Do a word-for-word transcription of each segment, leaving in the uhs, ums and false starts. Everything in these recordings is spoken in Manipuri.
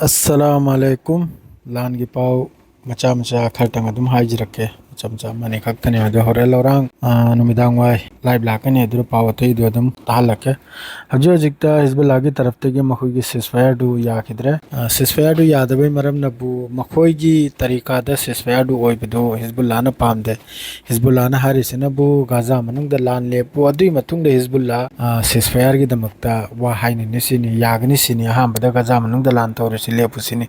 ꯑꯁꯂꯥꯃꯨ ꯑꯂꯥꯏꯀꯨꯝ꯫ ꯂꯥꯟꯒꯤ ꯄꯥꯎ ꯃꯆꯥ ꯃꯆꯥ ꯈꯔꯇꯪ ꯑꯗꯨꯝ ꯍꯥꯏꯖꯔꯛꯀꯦ꯫ ꯃꯆꯥ ꯃꯆꯥ ꯑꯃꯅꯤ ꯈꯛꯇꯅꯤ꯫ ꯑꯗꯣ ꯍꯣꯔꯦꯟ ꯂꯧꯔꯥꯡ, ꯑ, ꯅꯨꯃꯤꯗꯥꯡ ꯋꯥꯏ live ꯂꯥꯛꯀꯅꯤ꯫ ꯑꯗꯨꯗ ꯄꯥꯎ ꯑꯇꯩꯗꯨ ꯑꯗꯨꯝ ꯇꯥꯍꯜꯂꯛꯀꯦ꯫ ꯍꯧꯖꯤꯛ ꯍꯧꯖꯤꯛꯇ ꯍꯤꯖꯕꯨꯜꯂꯥꯒꯤ ꯇꯔꯞꯇꯒꯤ ꯃꯈꯣꯏꯒꯤ ceasefire ꯗꯨ ꯌꯥꯈꯤꯗ꯭ꯔꯦ꯫ ꯑ, ceasefire ꯗꯨ ꯌꯥꯗꯕꯩ ꯃꯔꯝꯅꯕꯨ ꯃꯈꯣꯏꯒꯤ ꯇꯔꯤꯀꯥꯗ ceasefire ꯗꯨ ꯑꯣꯏꯕꯗꯨ ꯍꯤꯖꯕꯨꯜꯂꯥꯅ ꯄꯥꯝꯗꯦ꯫ ꯍꯤꯖꯕꯨꯜꯂꯥꯅ ꯍꯥꯏꯔꯤꯁꯤꯅꯕꯨ ꯒꯥꯖꯥ ꯃꯅꯨꯡꯗ ꯂꯥꯟ ꯂꯦꯞꯄꯨ, ꯑꯗꯨꯒꯤ ꯃꯇꯨꯡꯗ ꯍꯤꯖꯕꯨꯜꯂꯥ, ꯑ, ceasefire ꯒꯤꯗꯃꯛꯇ ꯋꯥ ꯍꯥꯏꯅꯅꯤ ꯁꯤꯅꯤ, ꯌꯥꯒꯅꯤ ꯁꯤꯅꯤ꯫ ꯑꯍꯥꯟꯕꯗ ꯒꯥꯖꯥ ꯃꯅꯨꯡꯗ ꯂꯥꯟ ꯇꯧꯔꯁꯤ, ꯂꯦꯞꯄꯨ ꯁꯤꯅꯤ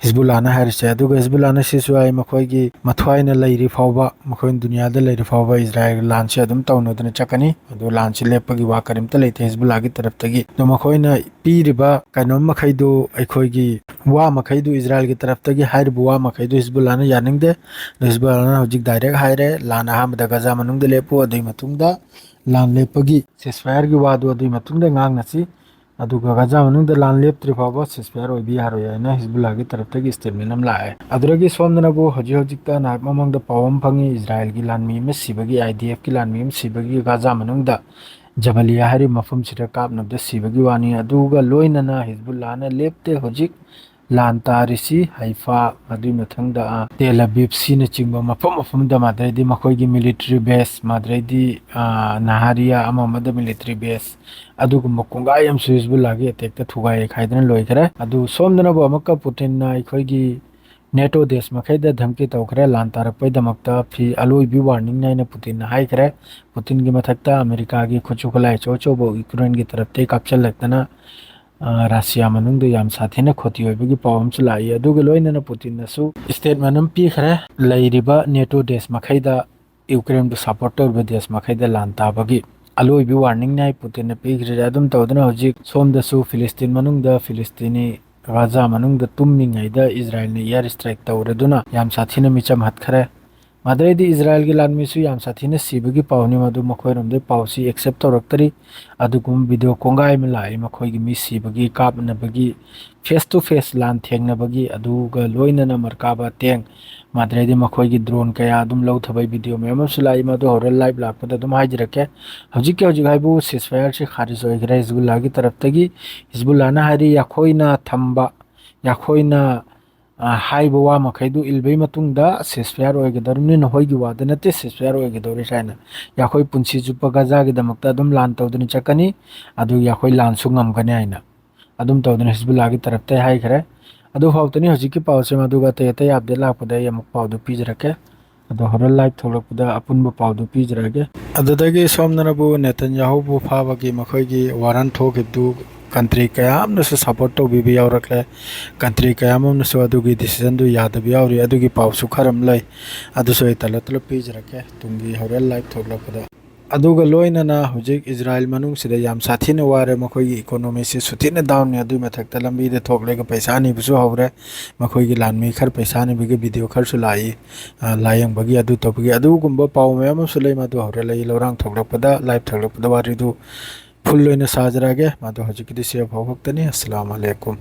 ꯍꯤꯖꯕꯨꯜꯂꯥꯅ ꯍꯥꯏꯔꯤꯁꯦ꯫ ꯑꯗꯨꯒ ꯍꯤꯖꯕꯨꯜꯂꯥꯅ ꯁꯤꯁꯨ ꯍꯥꯏ, ꯃꯈꯣꯏꯒꯤ ꯃꯊ꯭ꯋꯥꯏꯅ ꯂꯩꯔꯤ ꯐꯥꯎꯕ, ꯃꯈꯣꯏ ꯗꯨꯅꯤꯌꯥꯗ ꯂꯩꯔꯤ ꯐꯥꯎꯕ ꯏꯖꯔꯥꯏꯜ ꯂꯥꯟꯁꯤ ꯑꯗꯨꯝ ꯇꯧꯅꯗꯨꯅ ꯆꯠꯀꯅꯤ꯫ ꯑꯗꯨ ꯂꯥꯟꯁꯤ ꯂꯦꯞꯄꯒꯤ ꯋꯥ ꯀꯔꯤꯝꯇ ꯂꯩꯇꯦ ꯍꯤꯖꯕꯨꯜꯂꯥꯒꯤ ꯇꯔꯞꯇꯒꯤ꯫ ꯑꯗꯣ ꯃꯈꯣꯏꯅ ꯄꯤꯔꯤꯕ ꯀꯩꯅꯣꯝ ꯃꯈꯩꯗꯨ, ꯑꯩꯈꯣꯏꯒꯤ ꯋꯥ ꯃꯈꯩꯗꯨ, ꯏꯖꯔꯥꯏꯜꯒꯤ ꯇꯔꯞꯇꯒꯤ ꯍꯥꯏꯔꯤꯕ ꯋꯥ ꯃꯈꯩꯗꯨ ꯍꯤꯖꯕꯨꯜꯂꯥꯅ ꯌꯥꯅꯤꯡꯗꯦ꯫ ꯑꯗꯣ ꯍꯤꯖꯕꯨꯜꯂꯥꯅ ꯍꯧꯖꯤꯛ direct ꯍꯥꯏꯔꯦ, ꯂꯥꯟ ꯑꯍꯥꯟꯕꯗ ꯒꯥꯖꯥ ꯃꯅꯨꯡꯗ ꯂꯦꯞꯄꯨ, ꯑꯗꯨꯒꯤ ꯃꯇꯨꯡꯗ ꯂꯥꯟ ꯂꯦꯞꯄꯒꯤ ceasefire ꯒꯤ ꯋꯥꯗꯨ ꯑꯗꯨꯒꯤ ꯃꯇꯨꯡꯗ ꯉꯥꯡꯅꯁꯤ꯫ ꯑꯗꯨꯒ ꯒꯥꯖꯥ ꯃꯅꯨꯡꯗ ꯂꯥꯟ ꯂꯦꯞꯇ꯭ꯔꯤ ꯐꯥꯎꯕ ceasefire ꯑꯣꯏꯕ ꯌꯥꯔꯣꯏ ꯍꯥꯏꯅ ꯍꯤꯖꯕꯨꯜꯂꯥꯒꯤ ꯇꯔꯞꯇꯒꯤ statement ꯑꯃ ꯂꯥꯛꯑꯦ꯫ ꯑꯗꯨꯗꯒꯤ ꯁꯣꯝꯗꯅꯕꯨ ꯍꯧꯖꯤꯛ ꯍꯧꯖꯤꯛꯇ ꯅꯍꯥꯛ ꯃꯃꯥꯡꯗ ꯄꯥꯎ ꯑꯃ ꯐꯪꯉꯤ, ꯏꯖꯔꯥꯏꯜꯒꯤ ꯂꯥꯟꯃꯤ ꯑꯃ ꯁꯤꯕꯒꯤ, IDF ꯀꯤ ꯂꯥꯟꯃꯤ ꯑꯃ ꯁꯤꯕꯒꯤ ꯒꯥꯖꯥ ꯃꯅꯨꯡꯗ ꯖꯕꯂꯤꯌꯥ ꯍꯥꯏꯔꯤꯕ ꯃꯐꯝꯁꯤꯗ ꯀꯥꯞꯅꯕꯗ ꯁꯤꯕꯒꯤ ꯋꯥꯅꯤ꯫ ꯑꯗꯨꯒ ꯂꯣꯏꯅꯅ ꯍꯤꯖꯕꯨꯜꯂꯥꯅ ꯂꯦꯞꯇꯦ ꯍꯧꯖꯤꯛ ꯂꯥꯟ ꯇꯥꯔꯤꯁꯤ꯫ ꯍꯩꯐꯥ, ꯑꯗꯨꯒꯤ ꯃꯊꯪꯗ, ꯑ, ꯇꯦꯜ ꯑꯕꯤꯕ ꯁꯤꯅꯆꯤꯡꯕ ꯃꯐꯝ ꯃꯐꯝꯗ, ꯃꯥꯗ꯭ꯔꯩꯗꯤ ꯃꯈꯣꯏꯒꯤ military base, ꯃꯥꯗ꯭ꯔꯩꯗꯤ, ꯑ, ꯅꯍꯥꯔꯤꯌꯥ ꯑꯃ ꯑꯃꯗ military base, ꯑꯗꯨꯒꯨꯝꯕ ꯀꯣꯡꯒꯥꯏ ꯑꯃꯁꯨ ꯍꯤꯖꯕꯨꯜꯂꯥꯒꯤ attack ꯇ ꯊꯨꯒꯥꯏ ꯌꯩꯈꯥꯏꯗꯅ ꯂꯣꯏꯈ꯭ꯔꯦ꯫ ꯑꯗꯨ ꯁꯣꯝꯗꯅꯕꯨ ꯑꯃꯨꯛꯀ ꯄꯨꯇꯤꯟꯅ ꯑꯩꯈꯣꯏꯒꯤ NATO ꯗꯦꯁ ꯃꯈꯩꯗ ꯙꯝꯀꯤ ꯇꯧꯈ꯭ꯔꯦ, ꯂꯥꯟ ꯇꯥꯔꯛꯄꯩꯗꯃꯛꯇ ꯐꯤ-, ꯑꯂꯣꯏꯕꯤ warning ꯅꯤ ꯍꯥꯏꯅ ꯄꯨꯇꯤꯟꯅ ꯍꯥꯏꯈ꯭ꯔꯦ꯫ ꯄꯨꯇꯤꯟꯒꯤ ꯃꯊꯛꯇ ꯑꯃꯦꯔꯤꯀꯥꯒꯤ ꯈꯨꯠꯁꯨ ꯈꯨꯠꯂꯥꯏ ꯑꯆꯧ ꯑꯆꯧꯕ ꯌꯨꯀ꯭ꯔꯦꯟꯒꯤ ꯇꯔꯞꯇꯒꯤ ꯀꯥꯞꯁꯤꯜꯂꯛꯇꯅ, ꯑ, ꯔꯁꯤꯌꯥ ꯃꯅꯨꯡꯗ ꯌꯥꯝ ꯁꯥꯊꯤꯅ ꯈꯣꯇꯤ ꯑꯣꯏꯕꯒꯤ ꯄꯥꯎ ꯑꯃꯁꯨ ꯂꯥꯛꯏ꯫ ꯑꯗꯨꯒ ꯂꯣꯏꯅꯅ ꯄꯨꯇꯤꯟꯅꯁꯨ statement ꯑꯃ ꯄꯤꯈ꯭ꯔꯦ, ꯂꯩꯔꯤꯕ NATO ꯗꯦꯁ ꯃꯈꯩꯗ, ꯌꯨꯀ꯭ꯔꯦꯟꯕꯨ support ꯇꯧꯔꯤꯕ ꯗꯦꯁ ꯃꯈꯩꯗ ꯂꯥꯟ ꯇꯥꯕꯒꯤ ꯑꯂꯣꯏꯕꯤ warning ꯅꯤ ꯍꯥꯏ ꯄꯨꯇꯤꯟꯅ ꯄꯤꯈ꯭ꯔꯤꯁꯦ꯫ ꯑꯗꯨꯝ ꯇꯧꯗꯅ ꯍꯧꯖꯤꯛ ꯁꯣꯝꯗꯁꯨ ꯐꯤꯂꯤꯁꯇꯤꯟ ꯃꯅꯨꯡꯗ ꯐꯤꯂꯤꯁꯇꯤꯅꯤ ꯒꯥꯖꯥ ꯃꯅꯨꯡꯗ ꯇꯨꯝꯃꯤꯉꯩꯗ ꯏꯖꯔꯥꯏꯜꯅ air strike ꯇꯧꯔꯗꯨꯅ ꯌꯥꯝ ꯁꯥꯊꯤꯅ ꯃꯤꯆꯝ ꯍꯠꯈ꯭ꯔꯦ꯫ ꯃꯥꯗ꯭ꯔꯩꯗꯤ ꯏꯖꯔꯥꯏꯜꯒꯤ ꯂꯥꯟꯃꯤꯁꯨ ꯌꯥꯝ ꯁꯥꯊꯤꯅ ꯁꯤꯕꯒꯤ ꯄꯥꯎꯅꯤ, ꯃꯗꯨ ꯃꯈꯣꯏꯔꯣꯝꯗꯒꯤ ꯄꯥꯎꯁꯤ accept ꯇꯧꯔꯛꯇꯔꯤ꯫ ꯑꯗꯨꯒꯨꯝꯕ video ꯀꯣꯡꯒꯥꯏ ꯑꯃ ꯂꯥꯛꯏ, ꯃꯈꯣꯏꯒꯤ ꯃꯤ ꯁꯤꯕꯒꯤ, ꯀꯥꯞꯅꯕꯒꯤ, face to face ꯂꯥꯟ ꯊꯦꯡꯅꯕꯒꯤ, ꯑꯗꯨꯒ ꯂꯣꯏꯅꯅ ꯃꯔꯀꯥꯕ tank, ꯃꯥꯗ꯭ꯔꯩꯗꯤ ꯃꯈꯣꯏꯒꯤ drone ꯀꯌꯥ ꯑꯗꯨꯝ ꯂꯧꯊꯕꯒꯤ video ꯃꯌꯥꯝ ꯑꯃꯁꯨ ꯂꯥꯛꯏ, ꯃꯗꯨ ꯍꯣꯔꯦꯟ live ꯂꯥꯛꯄꯗ ꯑꯗꯨꯝ ꯍꯥꯏꯖꯔꯛꯀꯦ꯫ ꯍꯧꯖꯤꯛꯀꯤ ꯍꯧꯖꯤꯛ ꯍꯥꯏꯕꯨ ceasefire ꯁꯤ ꯈꯥꯔꯤꯖ ꯑꯣꯏꯈ꯭ꯔꯦ ꯍꯤꯖꯕꯨꯜꯂꯥꯒꯤ ꯇꯔꯞꯇꯒꯤ꯫ ꯍꯤꯖꯕꯨꯜꯂꯥꯅ ꯍꯥꯏꯔꯤ, ꯑꯩꯈꯣꯏꯅ ꯊꯝꯕ ꯑꯩꯈꯣꯏꯅ, ꯑ, ꯍꯥꯏꯕ ꯋꯥ ꯃꯈꯩꯗꯨ ꯏꯜꯕꯩ ꯃꯇꯨꯡꯗ ceasefire ꯑꯣꯏꯒꯗꯧꯔꯤꯕꯅꯤ, ꯅꯈꯣꯏꯒꯤ ꯋꯥꯗ ꯅꯠꯇꯦ ceasefire ꯑꯣꯏꯒꯗꯧꯔꯤꯁꯦ ꯍꯥꯏꯅ꯫ ꯑꯩꯈꯣꯏ ꯄꯨꯟꯁꯤ ꯆꯨꯞꯄ ꯒꯖꯥꯒꯤꯗꯃꯛꯇ ꯑꯗꯨꯝ ꯂꯥꯟ ꯇꯧꯗꯨꯅ ꯆꯠꯀꯅꯤ, ꯑꯗꯨꯒꯤ ꯑꯩꯈꯣꯏ ꯂꯥꯟꯁꯨ ꯉꯝꯒꯅꯤ ꯍꯥꯏꯅ ꯑꯗꯨꯝ ꯇꯧꯗꯨꯅ ꯍꯤꯖꯕꯨꯜꯂꯥꯒꯤ ꯇꯔꯞꯇ ꯍꯥꯏꯈ꯭ꯔꯦ꯫ ꯑꯗꯨ ꯐꯥꯎꯗꯅꯤ ꯍꯧꯖꯤꯛꯀꯤ ꯄꯥꯎꯁꯦ, ꯃꯗꯨꯒ ꯑꯇꯩ ꯑꯇꯩ update ꯂꯥꯛꯄꯗ ꯑꯩ ꯑꯃꯨꯛ ꯄꯥꯎꯗꯨ ꯄꯤꯖꯔꯛꯀꯦ꯫ ꯑꯗꯣ ꯍꯣꯔꯦꯟ live ꯊꯣꯛꯂꯛꯄꯗ ꯑꯄꯨꯟꯕ ꯄꯥꯎꯗꯨ ꯄꯤꯖꯔꯛꯑꯒꯦ꯫ ꯑꯗꯨꯗꯒꯤ ꯁꯣꯝꯗꯅꯕꯨ ꯅꯦꯇꯟꯌꯥꯍꯨꯕꯨ ꯐꯥꯕꯒꯤ ꯃꯈꯣꯏꯒꯤ warrant ꯊꯣꯛꯈꯤꯕꯗꯨ country ꯀꯌꯥ ꯑꯃꯅꯁꯨ support ꯇꯧꯕꯤꯕ ꯌꯥꯎꯔꯛꯂꯦ꯫ Country ꯀꯌꯥ ꯑꯃꯅꯁꯨ ꯑꯗꯨꯒꯤ decisionꯗꯨ ꯌꯥꯗꯕ ꯌꯥꯎꯔꯤ꯫ ꯑꯗꯨꯒꯤ ꯄꯥꯎꯁꯨ ꯈꯔ ꯑꯃ ꯂꯩ, ꯑꯗꯨꯁꯨ ꯑꯩ ꯇꯂꯞ ꯇꯂꯞ ꯄꯤꯖꯔꯛꯀꯦ ꯇꯨꯡꯒꯤ ꯍꯣꯔꯦꯟ live ꯊꯣꯛꯂꯛꯄꯗ꯫ ꯑꯗꯨꯒ ꯂꯣꯏꯅꯅ ꯍꯧꯖꯤꯛ ꯏꯖꯔꯥꯏꯜ ꯃꯅꯨꯡꯁꯤꯗ ꯌꯥꯝ ꯁꯥꯊꯤꯅ ꯋꯥꯔꯦ, ꯃꯈꯣꯏꯒꯤ economyꯁꯤ ꯁꯨꯊꯤꯅ downꯅꯤ꯫ ꯑꯗꯨꯒꯤ ꯃꯊꯛꯇ ꯂꯝꯕꯤꯗ ꯊꯣꯛꯂꯒ ꯄꯩꯁꯥ ꯅꯤꯕꯁꯨ ꯍꯧꯔꯦ꯫ ꯃꯈꯣꯏꯒꯤ ꯂꯥꯟꯃꯤ ꯈꯔ ꯄꯩꯁꯥ ꯅꯤꯕꯒꯤ video ꯈꯔꯁꯨ ꯂꯥꯛꯏ꯫ ꯑ, ꯂꯥꯏꯌꯦꯡꯕꯒꯤ, ꯑꯗꯨ ꯇꯧꯕꯒꯤ, ꯑꯗꯨꯒꯨꯝꯕ ꯄꯥꯎ ꯃꯌꯥꯝ ꯑꯃꯁꯨ ꯂꯩ꯫ ꯃꯗꯨ ꯍꯧꯔꯦꯟ ꯑꯩ ꯂꯧꯔꯥꯡ ꯊꯣꯛꯂꯛꯄꯗ, live ꯊꯣꯛꯂꯛꯄꯗ ꯋꯥꯔꯤꯗꯨ full ꯑꯣꯏꯅ ꯁꯥꯖꯔꯛꯑꯒꯦ꯫ ꯃꯗꯨ ꯍꯧꯖꯤꯛꯀꯤꯗꯤ ꯁꯤ ꯐꯥꯎ ꯈꯛꯇꯅꯤ꯫ ꯑꯁꯂꯥꯃꯨ ꯑꯂꯩꯀꯨꯝ꯫